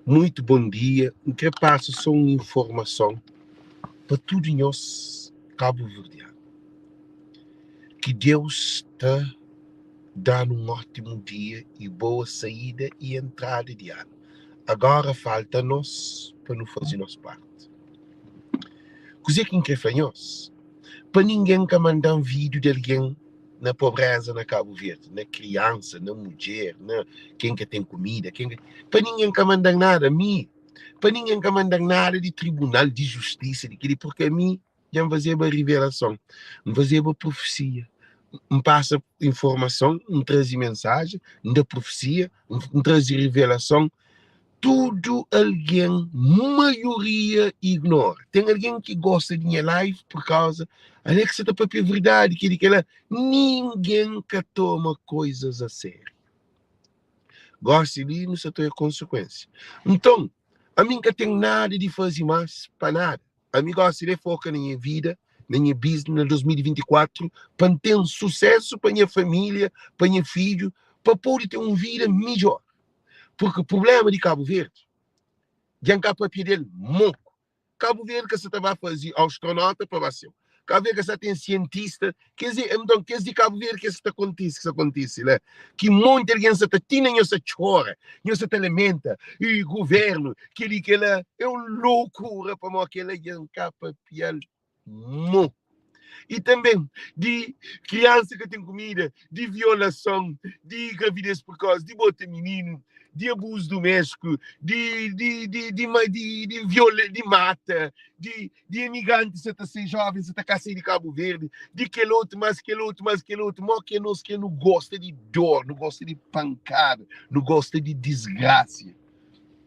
Muito bom dia. N kre pasa só un informason pa tudu nhos kabuverdianu. Ki Deus ta da-nu un ótimu dia y boa saída y entrada di anu. Agora falta nos pa nu faze nos parti. Kuzê ki N kre fla nhos? Pa ningen ka manda-m vídiu di algen na pobreza na Kabu Verdi, na kriansa, na mudjer, na ken ka ten kumida, ken ka... Pa ningen ka manda-m nada, mi, pa ningen ka manda-m nada di tribunal, di justisa, di kili, purki ami dja N fazeba rivelason, N fazeba profesia, N pasa informason, N traze mensajen, N da profesia, N traze rivelason, tudu algen, maioria ignora. Ten algen ki gosta di nha live por kauza Alex sa ta papia verdadi, keli kela. Ningen ka toma koizas a sériu. Gosi li nu sa ta oia konsekuensia. Nton, ami N ka ten nada di faze mas pa nada. Ami gosi li é foka na nha vida, na nha business na 2024 pa N ten susesu pa nha familia, pa nha fidju, pa pode ten un vida midjor. Porque problema di Cabo Verde, dja N ka papia del moku. Cabo Verde ka sa ta ba faze astronauta pa ba seu. Cabo Verde ka sa ten sientista. Kes di, enton, kes di Cabo Verde ke sa ta kontise, ki sa kontise la, ki monti algen sa ta ti na nhos sa txora, nhos sa ta lamenta, i governu, keli kela, é un loucura pamodi kela dja N ka papia-l moku. E tanbê di kriansa ka ten kumida, di violason, di gravidez prekosi, di bota mininu, di abuzu duméstiku, di di di di ma di di viola di mata, di di emigranti sa ta sai jóven sa ta ka sai di Kabu Verdi, di kel otu mas kel otu mas kel otu. Mó ki anos ki nu gosta di dor, nu gosta di pankada, nu gosta di disgrasia.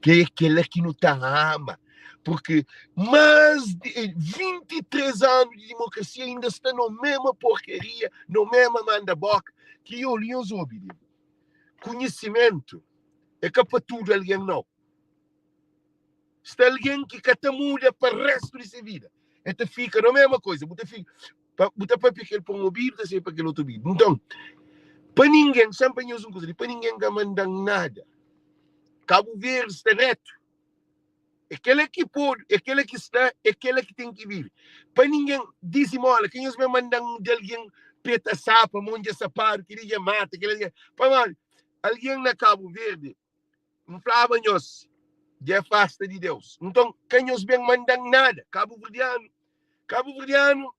Ke é kela ki nu ta ama. Porque mais de 23 anos de democracia ainda sta no mesma porcaria, no mesma manda boca. Kriolu, nhos obi li. Conhecimento é ka pa tudo alguém não. Sta alguém ki ka ta muda pa resto de se vida. É ta fica na mesma coisa. Bu ta fica, pa, bu ta papia kel pa um ouvido, ta sai pa kel outro ouvido. Então, pa ninguém, sempre nhos um coisa, pa ninguém ka mandam nada. Cabo Verde sta reto. É kela ki pode, é kela ki sta, é kela ki ten ki vive. Pa ningen dizimola, ka nhos ben manda-m di algen peta sapa, mondja sapadu, keli dja mata, kela dja. Pamodi algen na Kabu Verdi, N flaba nhos, dja afasta di Deus. Nton, ka nhos ben manda-m nada. Kabuverdianu, kabuverdianu,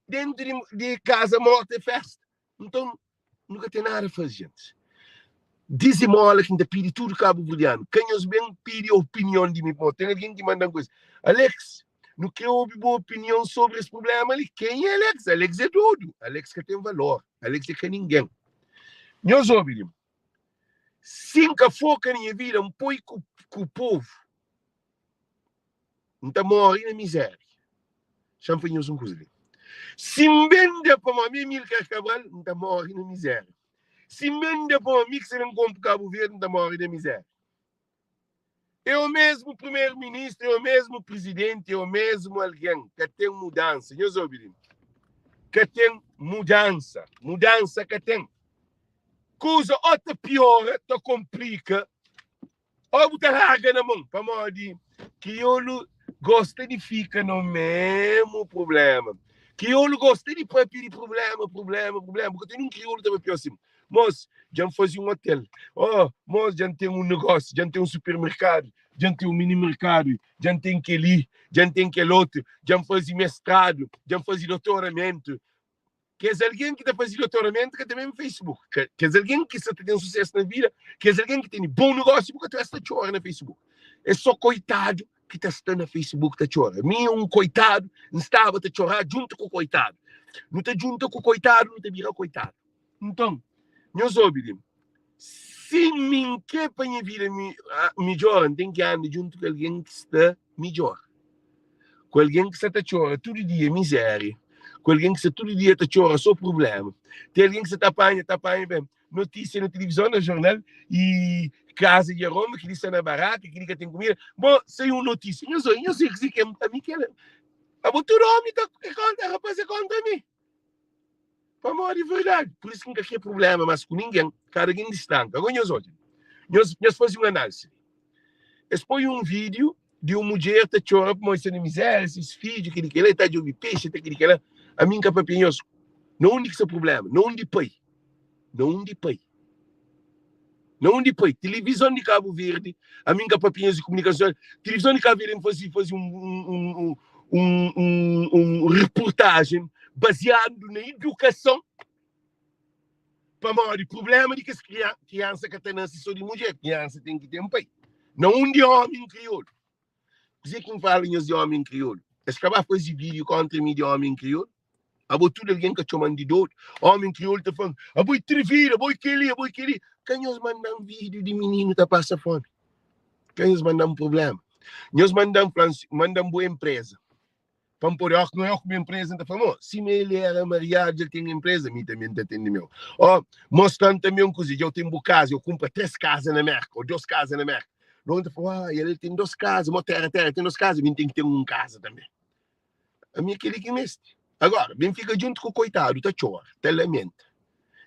dentu di, di kaza morta é festa. Nton, nu ka ten nada faze, gentis. Dizimola ki N ta pidi tudu kabuverdianu, ka nhos ben pidi opinion di mi, pamodi ten algen ki manda-m ku es, Alex, nu kre obi bu opinion sobri es prubléma li. Ken é Alex? Alex é dodu, Alex ka ten valor, Alex é ka ningen. Nhos obi li, si N ka foka na nha vida, N poi ku, ku povu, N ta móre na mizéria. Xa-m fla nhos un kuza li. Si N ben da pamodi mi é Amílcar Cabral, N ta móre na mizéria. Si N ben da pamodi mi ki sta ben konpo Kabu Verdi, N ta móre na mizéria. É o mesmu primeru-ministru, é o mesmu prizidenti, é o mesmu algen. Ka ten mudansa. Nhos obi li. Ka ten mudansa. Mudansa ka ten. Kuza ô ta piora, ta konplika. Ô bu ta larga na mon, pamodi kriolu gosta di fika no memu prublema. Kriolu gosta di papia di prublema, prublema, prublema. Bu ka ten un kriolu ta papia asin, Mos, dja N faze un otel. Oh, mos, dja N ten un negósiu, dja N ten un supermerkadu, dja N ten un mini merkadu, dja N ten kel-li, dja N ten kel otu, dja N faze mestradu, dja N faze dotoramentu. Kes algen ki ta faze dotoramentu ka ta ben Facebook. Kes algen ki sa ta ten susesu na vida, kes algen ki tene bon negósiu, bu ka ta sta txora na Facebook. É só koitadu ki ta sta na Facebook ta txora. Mi é un koitadu, N staba ta txora djuntu ku koitadu. Nu ta djunta ku koitadu, nu ta bira koitadu. Nton, nhos obi li, si mi N kre pa nha vida midjora, N ten ki anda djuntu ku algen ki sta midjor. Ku algen ki sta ta txora tudu dia mizéria, ku algen ki sta tudu dia ta txora so prubléma. Ten algen ki sta ta panha, ta panha ben notísia na tilivizon, na jornal, i kaza di Aroma, kili sta na baraka, kili ka ten kumida. Bon, sai un notísia, nhos oi, nhos oi kuzê ki ami kel abo tudu omi ta é kontra, rapaz é kontra mi. Pamodi verdadi, pur isu ki N ka kre prubléma más ku ningen, kada algen distanka. Agora nhos odja, nhos, nhos faze un análisi. Es poi un vídiu di un mudjer ta txora pamodi sta na mizéria, ses fidju, kel-li, kel-la, el ta djobe pexi, ta kel-li, kel-la. Ami N ka papia nhos. Na undi ki sta prubléma? Na undi pai? Na undi pai? Na undi pai? Tilivizon di Kabu Verdi, ami N ka papia nhos di komunikason, tilivizon di Kabu Verdi N faze faze un un un un un reportajen baziadu na idukason. Pamodi prublema di kes kriansa ka ta nase so di mudjer, kriansa ten ki ten pai. Na undi omi kriolu? Kuzê ki N fala nhos di omi kriolu? Es ka ba faze vídiu kontra mi di omi kriolu? Abo tudu algen ka txoma-m di dodu. Omi kriolu ta fla-m, abo é trividu, abo é kel-li, abo é kel-li. Ka nhos manda-m vídiu di mininu ta pasa fomi. Ka nhos manda-m prublema. Nhos manda-m fla-m, manda-m bu enpreza. Pa N pode, óki N ku enpreza, N ta fla, mo, sima el era mariadu, dja el ten enpreza, mi tanbe N ta ten di meu. Ó, mostra-m tanbe un kuza, dja bu ten bu kaza, eu kunpra 3 kaza na Mérka, ô 2 kaza na Mérka. Lógu N ta fla, uau, el ten 2 kaza, mo téra téra, el ten 2 kaza, mi N ten ki ten un kaza tanbe. Ami é kel-li ki N meste. Agora, ben fika djuntu ku koitadu, ta txora, ta lamenta.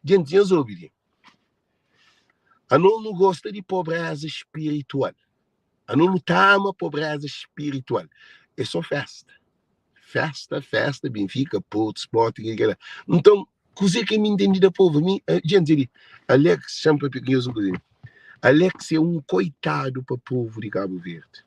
Djenti, nhos obi li, anos nu gosta di pobreza spiritual. Anu nu ta ama pobreza spiritual. É só festa. Festa, festa, Benfica, Porto, Sporting, aquela. Então, kuzê ki mi entendi da povo? Mi, eh, gente ali, Alex, chama para pequenhos um cozinho. Alex é um coitado para povo de Cabo Verde.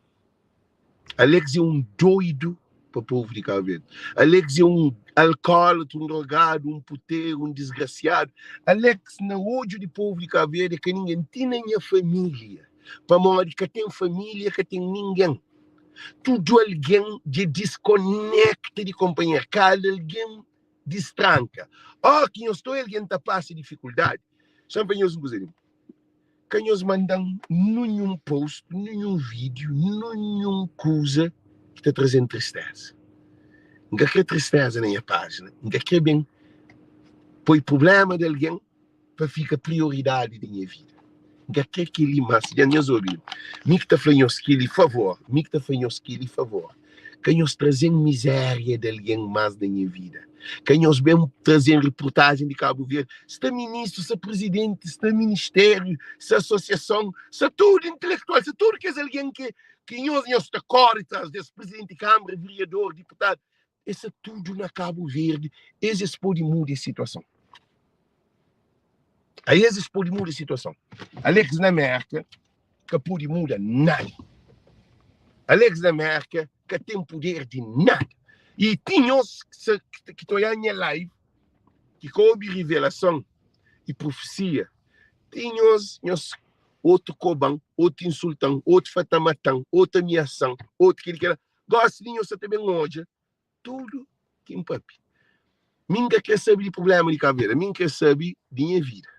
Alex é um doido para povo de Cabo Verde. Alex é um alcoólatra, um drogado, um puteiro, um desgraciado. Alex, na olho de povo de Cabo Verde, é que ninguém tem na minha família. Pamodi ka ten família, ka ten ningen. Tudu algen dja diskonekta di konpanheru, kada algen distranka. Óki ki nhos ta oja algen ta pasa difikuldadi, xa-m fla nhos un kuza li, ka nhos manda-m ninhun post, ninhun vídiu, ninhun kuza ki ta traze-m tristeza. N ka kre tristeza na nha pájina, N ka kre ben poi prubléma di algen pa fika prioridadi di nha vida. N ka kre kel-li más. Dja nhos obi? Mi ki ta fla nhos kel-li, favor, mi ki ta fla nhos kel-li, favor, ka nhos traze-m mizéria di algen más na nha vida. Ka nhos ben traze-m reportajen di Kabu Verdi. Sta ministru, sta prizidenti, sta ministériu, sta asosiason, sta tudu intelektual, sta tudu kes algen ki ki nhos nhos ta kóre tras des, prizidenti di kanbra, vereador, diputadu. Es sta tudu na Kabu Verdi, es es pode muda es situason. A es es pode muda situason. Alex na Merka ka pode muda nada. Alex na Merka ka ten puder di nada. E ti nhos ki ta oiá nha live, ki ka obi revelason e profesia, ti nhos, nhos otu koban, otu insultan, otu fa ta matan, otu amiasan, otu kel kela. Gosi li nhos sa ta ben odja tudu ki N papia. Mi N ka kre sabe di prubléma di Kabu Verdi, ami N kre sabe di nha vida.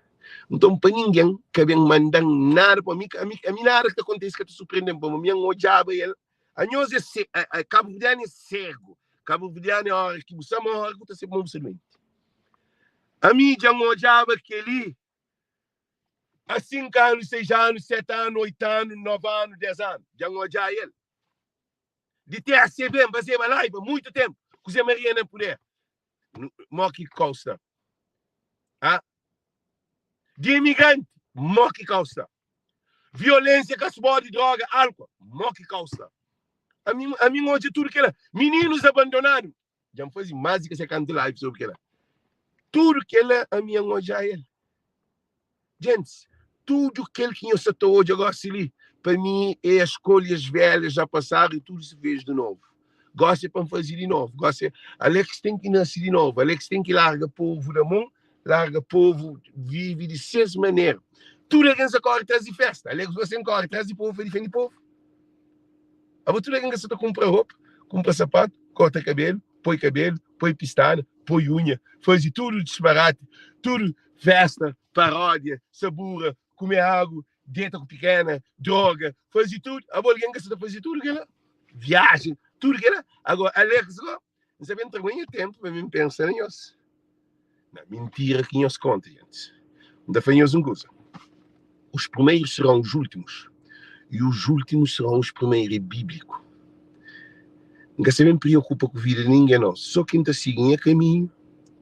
Nton, pa ningen ka ben manda-m nada, pamodi ami, ami, ami nada ki ta kontise ka ta surprende-m, pamodi mi N odjaba el. Anhos é se, a, a, kabuverdianu é segu. Kabuverdianu é óra ki bu sta móre ku ta sebe ma bu sta duenti. Ami dja N odjaba kel-li a 5 anu, 6 anu, 7 anu, 8 anu, 9 anu, 10 anu. Dja N odja el. Di TSB N fazeba laiva muitu tenpu ku Zé Maria na puder. Mo ki kau sta? Ha? Di imigranti, mo ki kau sta? Violensia, kasubodi, droga, álkol, mo ki kau sta? Ami, ami N odja tudu kela. Mininus abandonadu, dja N faze más di ki se kantu live sobri kela. Tudu kela ami N odja el. Gentis, tudu kel ki nhos sa ta odja gosi li, pa mi é as kolhas velhas já passaram e tudo se fez de novo. Gosi é pa N faze di novu. Gosi é Alex ten ki nase di novu. Alex ten ki larga povu na mon, larga povu vive di ses manera. Tudu algen sa kóre tras di festa. Alex gosi ten kóre tras di povu pa difende povu. Abo tudu algen ka sa ta kunpra ropa, kunpra sapatu, korta kabelu, poi kabelu, poi pistana, poi unha, faze tudu disparati, tudu festa, paródia, sabura, kume agu, deta ku pikena, droga, faze tudu. Abo algen ka sa ta faze tudu kela? Viajen, tudu kela. Agora, Alex go, N sa ben tra nha tempu pa mi pensa na nhos. Na mintira ki nhos konta, gentis. N ta fla nhos un kuza. Os primeiros serão os últimos e os últimos serão os primeiros. É bíblico. N ka sa ben preokupa ku vida di ningen, no. Só ki N ta sigi nha kaminhu,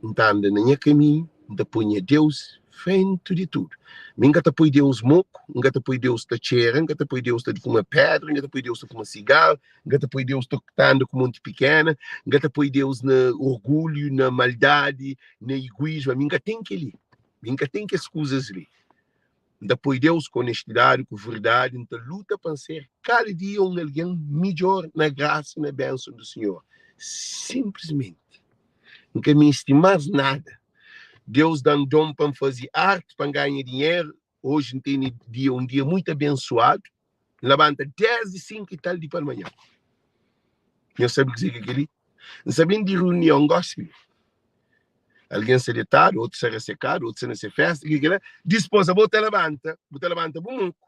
N ta anda na nha kaminhu, N ta poi nha Deus. Frentu di tudu. Mi N ka ta poi Deus moku, N ka ta poi Deus ta txera, N ka ta poi Deus ta fuma pedra, N ka ta poi Deus ta fuma sigaru, N ka ta poi Deus ta anda ku monti pikena, N ka ta poi Deus na orgulhu, na maldadi, na iguísmu. Ami N ka ten kel-li. Mi N ka ten kes kuzas li. N ta poi Deus ku onestidadi, ku verdadi. N ta luta pa N ser kada dia un algen midjór na grasa i na benson di Sinhor. Sinplismenti, N ka meste más nada. Deus da-m don pa N faze arti, pa N ganha dinheru. Oji N tene dia un dia muitu abensuadu. N labanta désdi sinku i tal di palmanhan. Nhos sabe kuzê ki é kel-li? N sta ben di runion gósi li. Algen sta detadu, otu sta rasekadu, otu sta na se fésta, ki kel-la. Dipôs abo ta labanta, bu ta labanta bu moku.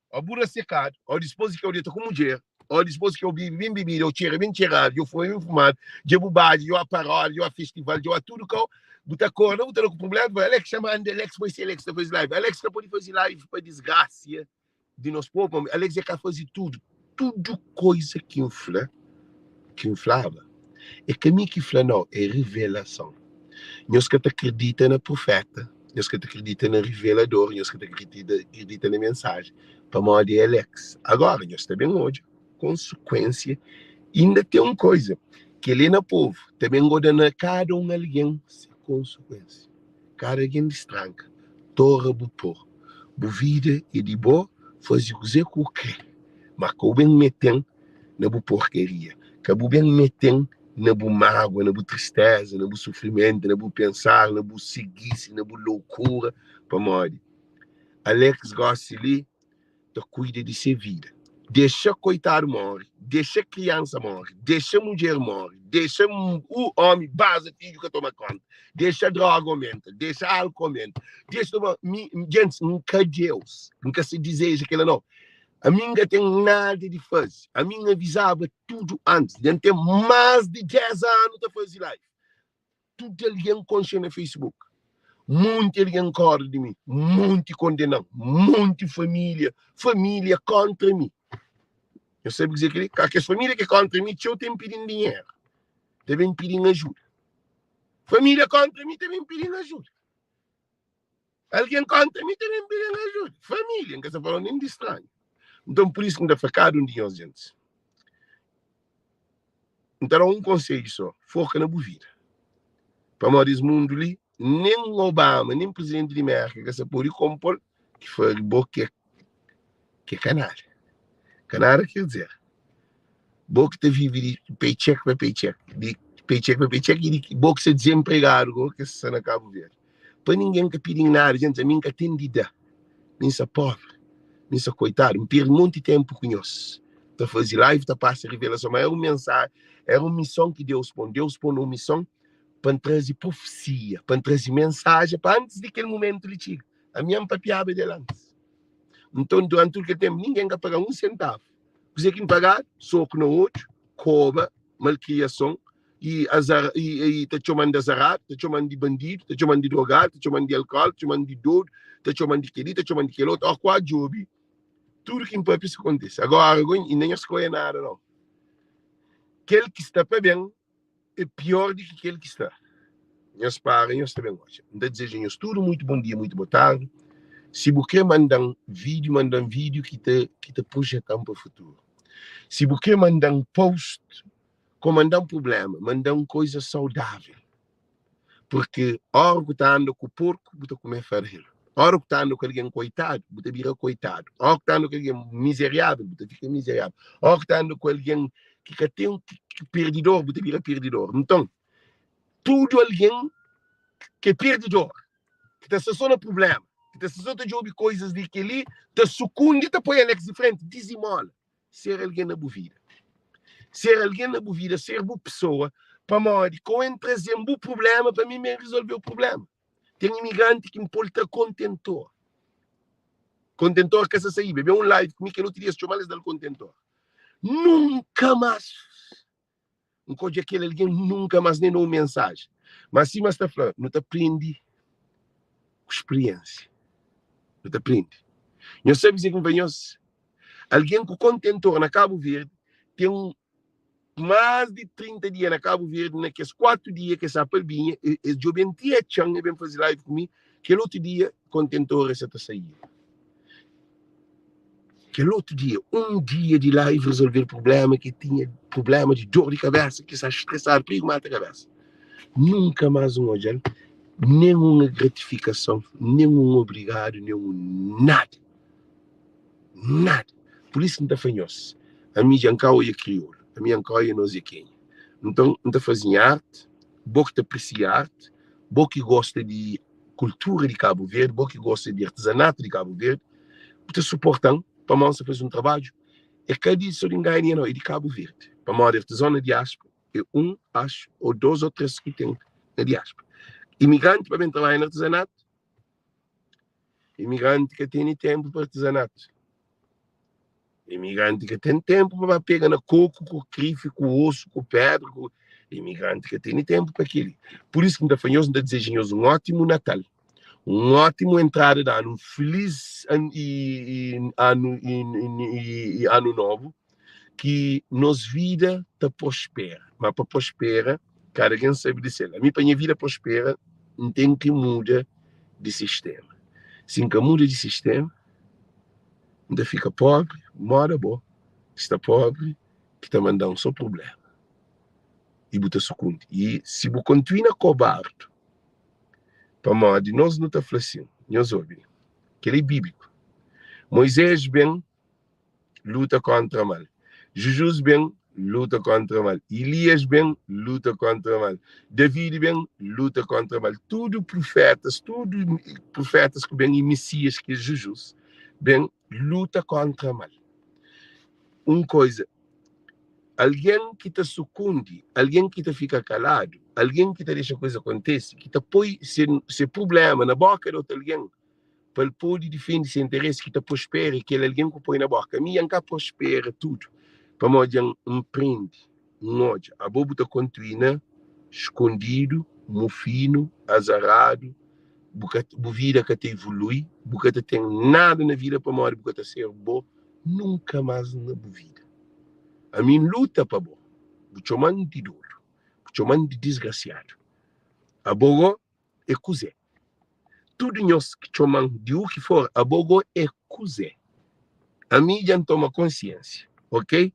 Ó bu rasekadu, ó dispôs di ki ô deta ku mudjer, ó dispôs di ki ô bibi ben bibida, ô txera ben txeradu, dja ô fuma ben fumadu, dja bu badja, dja ô a paródia, dja ô a festival, dja ô a tudu kau, bu ta korda, bu ta da ku prubléma, bu fla, Alex txama anda, Alex bai si Alex ta faze live. Alex ka pode faze live pa disgrasia di nos povu, pamodi Alex dja ka faze tudu. Tudu koiza ki N fla, ki N flaba, é ka mi ki fla nau, é revelason. Nhos ka ta kridita na prufeta, nhos ka ta kridita na rivelador, nhos ka ta kridita na mensajen, pamodi é Alex. Agora, nhos ta ben odja konsekuensia. Inda ten un koiza, kel-li é na povu, ta ben goda na kada un algen se konsekuensia. Kada algen distranka, tora bu po. Bu vida é di bo, faze kuzê ku bu krê, ma ka bu ben mete-m na bu porkaria, ka bu ben mete-m na bu mágua, na bu tristeza, na bu sufrimentu, na bu pensar, na bu segisi, na bu loukura, pamodi Alex gosi li ta kuida di se vida. Dexa koitadu móre, dexa kriansa móre, dexa mudjer móre, dexa u ómi baza fidju ka toma konta, dexa droga omenta, dexa álkuol omenta, dexa mi, gentis, N ka Deus, N ka sa dizeja kila nau. Ami N ka ten nada di faze. Ami N avizaba tudu antis. Dja N ten más di 10 anu ta faze live. Tudu algen konxe na Facebook. Monti algen kóre di mi, monti kondena-m, monti família, família kóntra mi. Nhos sabe kuzê ki li? Ka kes família ki é kóntra mi txeu ten pidi-m dinheru, ta ben pidi-m ajuda. Família kóntra mi ta ben pidi-m ajuda. Algen kontra mi ta ben pidi-m ajuda. Família, N ka sta fala nen di stranhu. Nton, pur isu ki N ta fla kada un di nhos gentis, N ta da un konsedju sô, foka na bu vida. Pamodi es mundu li, nen Obama, nen prizidenti di Mérka ka sta pode konpo-l ki fari bo ki é ka nada. Ka nada ker dizer, bo ki ta vive di paycheck pa paycheck, di paycheck pa paycheck i di bo ki sta dizenpregadu go ki sta na Kabu Verdi. Pa ningen ka pidi-m nada, dja N fla, mi N ka ten di da, mi N sta pobri, mi N sta koitadu, N perde monti tenpu ku nhos ta faze live, ta pasa revelason, ma era un mensaji, era un mison ki Deus pô-m. Deus pô-m na un mison pa N traze profesia, pa N traze mensaji pa antis di kel mumentu li txiga. Ami N papiaba del antis. Nton, duranti tudu kel tenpu, ningen ka paga-m un sentavu. Kuzê ki N pagadu? Soku na odju, koba, malkriason i azar, i, i ta txoman di azaradu, ta txoman di bandidu, ta txoman di drogadu, ta txoman di alkóliku, ta txoman di dodu, ta txoman di kel-li, ta txoman di kel otu. Ó, ku djobe, tudu ki N papia sa kontise. Agora, go, inda nhos ka oia nada, nau. Kel ki sta pa ben é pior di ki kel ki sta. Nhos para, nhos ta ben odja. N ta dizeja nhos tudu muitu bon dia, muitu bo tardi. Si bu krê manda-m vídiu, manda-m vídiu ki ta ki ta projeta-m pa futuru. Si bu krê manda-m post, ko manda-m prubléma, manda-m koiza saudável. Purki óra ku ta anda ku porku, bu ta kume farelu. Óra ku ta anda ku algen koitadu, bu ta bira koitadu. Óra ku ta anda ku algen mizeriável, bu ta fika mizeriável. Óra ku ta anda ku algen ki ka ten ki pirdidor, bu ta bira pirdidor. Nton, tudu algen ki é pirdidor, ki ta sta so na prubléma, ki ta sta so ta djobe koizas di kel-li, ta sukundi, ta poi Alex di frenti, dizimola. Ser algen na bu vida. Ser algen na bu vida, ser bu pesoa, pamodi ko N traze-m bu prubléma pa mi ben rezolve-u prubléma. Ten imigranti ki N pô-l tra kontentor. Kontentor ka sa saíba. Ben un live ku mi kel otu dia, es txoma-l, es da-l kontentor. Nunka más N ka odja kel algen, nunka más nen na un mensajen. Má sima es ta fla, nu ta prende ku spiriénsia. Nu ta prende. Nhos sabe kuzê ki N fla nhos? Algen ku kontentor na Kabu Verdi ten más di 30 dia na Kabu Verdi, na kes 4 dia ki es sa pa binha, es djobe-m ti atxa-m, e ben faze live ku mi. Kel otu dia kontentor e sa ta saíba. Kel otu dia, un dia di live resolver problema ki tinha problema di dor di kabesa ki sa stresadu, prigu mata kabesa. Nunka mas un odjal nen un gratifikason, nen un obrigadu, nen un nada. Nada. Pur isu N ta fla nhos, ami dja N ka oia kriolu, ami dja N ka oia nos é kenha. Nton, N ta faze nha arti, bo ki ta apresia arti, bo ki gosta di kultura di Kabu Verdi, bo ki gosta di artizanatu di Kabu Verdi, bu ta suporta-m pamodi N sta faze un trabadju, é ka di so di Ngaia nau, é di Kabu Verdi. Pamodi artizon na diáspora é un, axu, ô dos ô tres ki ten na diáspora. Imigranti pa ben trabadja na artizanatu, Imigranti ka tene tenpu pa artizanatu. Imigranti ka ten tenpu pa ba pega na koku ku krifi, ku osu, ku pedra, ku... Imigranti ka tene tenpu pa keli. Pur isu ki N ta fla nhos, N ta dizeja nhos un ótimu Natal, un ótimu entrada di anu, un filis anu i anu nobu, ki nos vida ta prospera. Ma pa prospera, kada algen sabe di sel. Ami pa nha vida prospera, N ten ki muda di sistema. Si N ka muda di sistema, N ta fika pobri moda bo ki sta pobri ki ta manda-m so prublema i bu ta sukundi. I si bu kontinua kobardu, pamodi nos nu ta fla sin, nhos obi, kel-li é bíbliku, Moizés ben luta kontra mal. Jujus ben, luta kontra mal. Ilias ben, luta kontra mal. Davidi ben, luta kontra mal. Tudu prufetas, tudu prufetas ku ben i Mesias ki é Jujus ben luta kontra mal. Un koiza, algen ki ta sukundi, algen ki ta fika kaladu, algen ki ta dexa koiza kontese, ki ta poi se, se prublema na boka di otu algen, pa el pode difende se interesi ki ta prospera é kel algen ku poi na boka mi N ka prospera tudu pamodi dja N prende N odja abo bu ta kontuina skondidu mufinu azaradu bu ka bu vida ka ta evolui bu ka ta ten nada na vida pamodi bu ka ta ser bo nunka mas na bu vida ami N luta pa bo bu txoman di dodu bu txoman di disgrasiadu abo go é kuzé? Tudu nhos ki txoma-m di u ki for, abo go é kuzé? Ami dja N toma konsiensia, ok?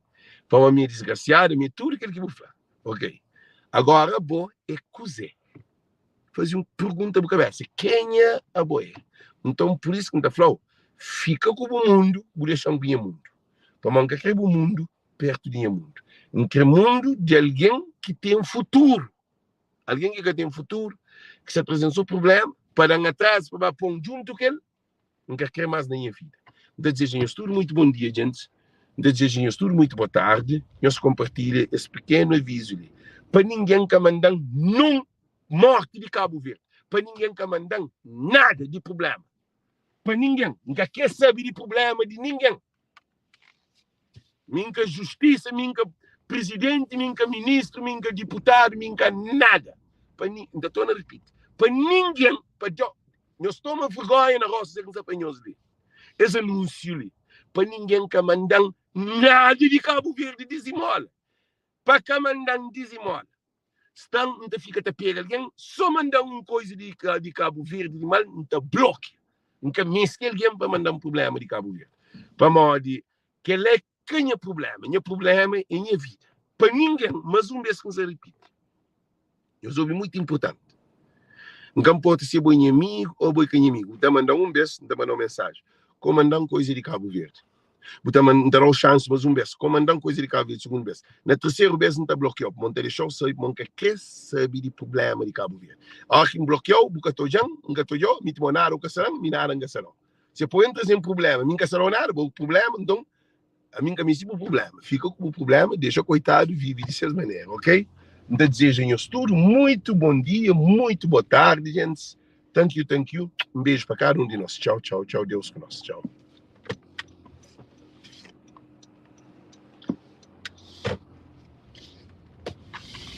Pamodi ami é disgrasiadu, ami é tudu kel ki bu fla, ok? Agora abo é kuzé? Faze un pergunta bu kabesa, kenha abo é? Nton, pur isu ki N ta fla-u, fika ku bu mundu, bu dexa-m ku nha mundu. Pamodi N ka kre bu mundu pertu di nha mundu. N kre mundu di algen ki ten futuru. Algen ki ka ten futuru, ki sta traze-m so prubléma, pa da-m atrazu pa ba pô-m djuntu ku el, N ka krê más na nha vida. N ta dizeja nhos tudu muitu bon dia, djentis. N ta dizeja nhos tudu muitu bo tardi. Nhos konpartilha es pikenu avizu li pa ningen ka manda-m nun morti di Kabu Verdi, pa ningen ka manda-m nada di prubléma, pa ningen. N ka krê sabe di prubléma di ningen. Mi nka justisa, mi nka presidenti, mi nka ministru, mi nka diputadu, mi nka nada. Pa ni, nta torna ripiti, pa ningen, pa Dio, nhos toma vergonha na rostu se ki nsa pa nhos li. Es anunsiu li, pa ningen ka mandan nada di Kabu Verdi dizimola. Pa ka mandan dizimola. Sta N ta fika ta pega algen so manda-m un koiza di di Kabu Verdi di mal N ta blokia N ka meste algen pa manda-m prubléma di Kabu Verdi pamodi kel-la é ka nha prubléma nha prubléma é nha vida pa ningen mas un bes ki N sa ripiti nhos obi mutu inpurtanti N ka nporta si bo é nha amigu ô bo é ka nha amigu N ta manda-u un bes N ta manda-u mensaji ko manda-m koiza di Kabu Verdi Bu ta N ta da-u xansi mas un bes. Ko manda-m koiza di Kabu Verdi sugundu bes. Na terseru bes N ta blokia-u, pamodi N ta dexa-u sabe ma N ka kre sabe di prubléma di Kabu Verdi. Óra ki N blokia-u, bu ka ta odja-m, N ka ta odja-u, mi timo nada u ka sa-m, mi nada N ka sa-u. Se poi N traze-m prubléma, mi N ka sa-u nada, bo prubléma, nton ami N ka meste bu prubléma. Fika ku bu prubléma, dexa koitadu vive di ses manera, ok? N ta dizeja nhos tudu muitu bon dia, muitu bo tardi, gentis. Thank you, thank you. Un beju pa kada un di nos. Txau, txau, txau. Deus ku nos. Txau.